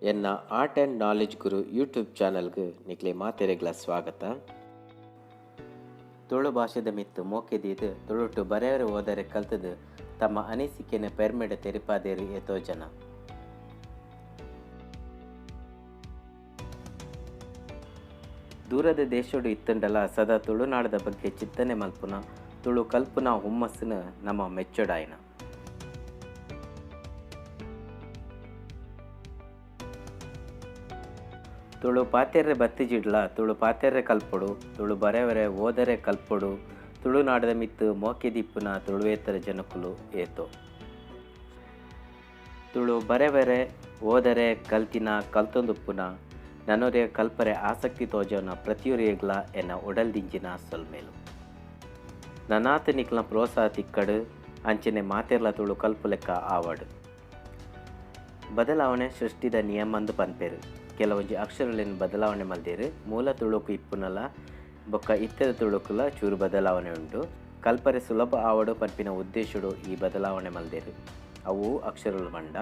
ಎನ್ನ art and knowledge Guru YouTube ಚಾನಲ್ಗೆ ನಿಕ್ಲೆ ಮಾತೆರೆಗ್ಲ ಸ್ವಾಗತ. ತುಳು ಭಾಷೆದ ಮಿತ್ತು ಮೋಕೆ ದೀದ್ ತುಳುಟು ಬರೆಯರೆ ಓದರೆ ಕಲ್ತದು ತಮ್ಮ ಅನಿಸಿಕೆನ ಪೆರ್ಮೆಡ್ ತೆರಿಪಾದೇರು ಏತೋ ಜನ. ದೂರದ ದೇಶಡು ಇತ್ತಂಡಲ ಸದಾ ತುಳುನಾಡದ ಬಗ್ಗೆ ಚಿಂತನೆ ಮಲ್ಪುನ ತುಳು ಕಲ್ಪುನ ಹುಮ್ಮಸ್ಸುನ ನಮ್ಮ ಮೆಚ್ಚೊಡಾಯಿನ. ತುಳು ಪಾತೆರ್ರೆ ಬತ್ತಿಜಿಡ್ಲ ತುಳು ಪಾತೆರ್ರೆ ಕಲ್ಪೊಡು, ತುಳು ಬರೆವರೆ ಓದರೆ ಕಲ್ಪೊಡು, ತುಳುನಾಡದ ಮಿತ್ತು ಮೋಕೆ ದಿಪ್ಪುನ ತುಳುವೇತರ ಜನಕುಲು ಏತೋ. ತುಳು ಬರೆವರೆ ಓದರೆ ಕಲ್ತಿನ ಕಲ್ತೊಂದುಪ್ಪುನ ನನೊರೆ ಕಲ್ಪರೆ ಆಸಕ್ತಿ ತೋಜೋನ ಪ್ರತಿಯೊರಿಯಗ್ಲ ಎನ್ನ ಉಡಲ್ದಿಂಜಿನ ಸೊಲ್ಮೇಲು. ನನಾತ ನಿಕ್ಲ ಪ್ರೋತ್ಸಾಹ ತಿಕ್ಕಡು ಅಂಚನೆ ಮಾತೆರ್ಲ ತುಳು ಕಲ್ಪುಲೆಕ್ಕ ಆವಡು. ಬದಲಾವಣೆ ಸೃಷ್ಟಿದ ನಿಯಮಂದು ಪನ್ಪೇರು. ಕೆಲವೊಂಜಿ ಅಕ್ಷರಗಳನ್ನು ಬದಲಾವಣೆ ಮಲ್ದೇರು ಮೂಲ ತುಳುಕು ಇಪ್ಪುನಲ ಬೊಕ್ಕ ಇತ್ತರ ತುಳುಕುಲ ಚೂರು ಬದಲಾವಣೆ ಉಂಟು. ಕಲ್ಪರೆ ಸುಲಭ ಆವಡು ಪನ್ಪಿನ ಉದ್ದೇಶಡು ಈ ಬದಲಾವಣೆ ಮಲ್ದೇರು. ಅವು ಅಕ್ಷರಗಳು ಮಂಡ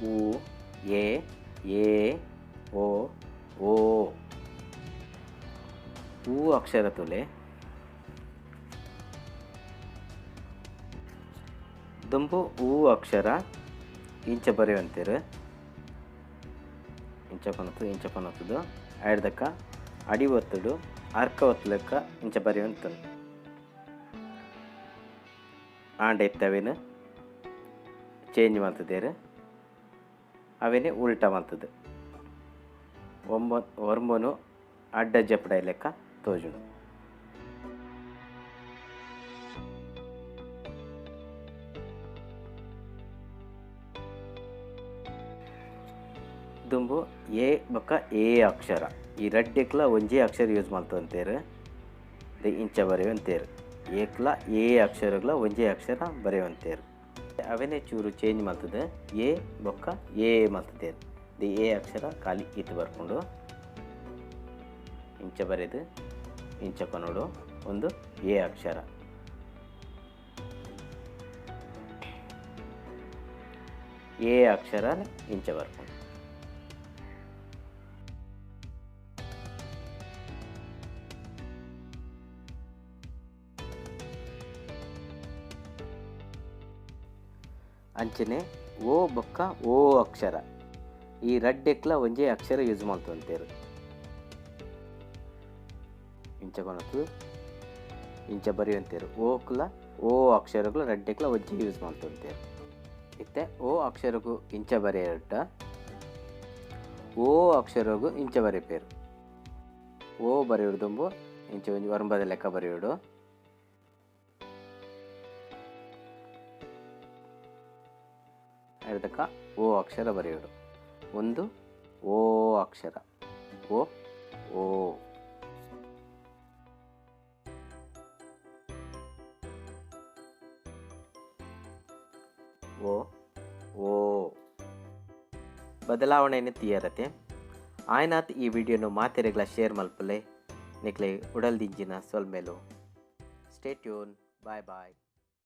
ಉ ಎ ಎ ಓ ಓ. ಊ ಅಕ್ಷರ ತುಲೆ ದುಂಬು ಊ ಅಕ್ಷರ ಇಂಚ ಬರೆಯುವಂತೀರು. ಇಂಚ ಕೊನತ್ತು ಇಂಚ ಕೊನತ್ತದು ಐಡ್ದಕ್ಕ ಅಡಿ ಒತ್ತುಡು ಅರ್ಕ ಒತ್ತುಲೆಕ್ಕ ಇಂಚ ಬರೆಯುವಂತ ಆಂಡ ಇತ್ತವೇನು ಚೇಂಜ್ ಮಾಡ್ತದೇರು ಅವೇನೆ ಉಲ್ಟಾ ಮಾಡ್ತದೆ. ಒರ್ಂಬನು ಅಡ್ಡ ಜಪಡ ಲೆಕ್ಕ ತೋಜುಡು. ದುಂಬು ಎ ಬೊಕ್ಕ ಎ ಅಕ್ಷರ ಈ ರಡ್ಡೆಕ್ಲ ಒಂಜೇ ಅಕ್ಷರ ಯೂಸ್ ಮಾಡ್ತಂತೇರು. ಇಂಚ ಬರೆಯುವಂತೇರು. ಏಕ್ಲ ಎ ಅಕ್ಷರಗಳ ಒಂಜೇ ಅಕ್ಷರ ಬರೆಯುವಂತೇರು. ಅವೇನೇ ಚೂರು ಚೇಂಜ್ ಮಾಡ್ತದೆ. ಎ ಬೊಕ್ಕ ಎ ಮಾಡ್ತದೇರು. The A ಅಕ್ಷರ ಖಾಲಿ ಇತ್ತು ಬರ್ಕೊಂಡು ಇಂಚ ಬರೆದು ಇಂಚ ಕೊನೋಡು ಒಂದು ಎ ಅಕ್ಷರ. ಎ ಅಕ್ಷರ ಇಂಚ ಬರ್ಕೊಂಡು ಅಂಚನೆ ಓ ಬೊಕ್ಕ ಓ ಅಕ್ಷರ ಈ ರಡ್ಡೆಕ್ಲ ಒಂಜೇ ಅಕ್ಷರ ಯೂಸ್ ಮಾಡ್ತಂತೇರು. ಇಂಚ ಕೊನತ್ತು ಇಂಚ ಬರೆಯುವಂತೇರು. ಓಕ್ಲ ಓ ಅಕ್ಷರಗಳು ರಡ್ಡೆಕ್ಲ ಒಂಜೇ ಯೂಸ್ ಮಾಡ್ತಂತೇರು. ಇತ್ತೆ ಓ ಅಕ್ಷರಕ್ಕೂ ಇಂಚ ಬರೆಯಟ ಓ ಅಕ್ಷರಗೂ ಇಂಚ ಬರೆಪೇರು. ಓ ಬರೆಯುಡು ದುಂಬು ಇಂಚ ಒಂಜಿ ಒರಂಬದ ಲೆಕ್ಕ ಬರೆಯುಡು. ಅದಕ್ಕ ಓ ಅಕ್ಷರ ಬರೆಯೋಡು. ಒಂದು ಓ ಅಕ್ಷರ ಓ ಓ. ಓ ಓ ಬದಲಾವಣೆಯನ್ನು ತೀಯರತೆ. ಆಯ್ನಾತ್ ಈ ವಿಡಿಯೋನು ಮಾತೆರೆಗ್ಲ ಶೇರ್ ಮಲ್ಪಲೆ ನಿಕ್ಲೆ ಉಡಲ್ದಿಂಜಿನ ಸೊಲ್ಮೇಲು. Stay tune. Bye bye.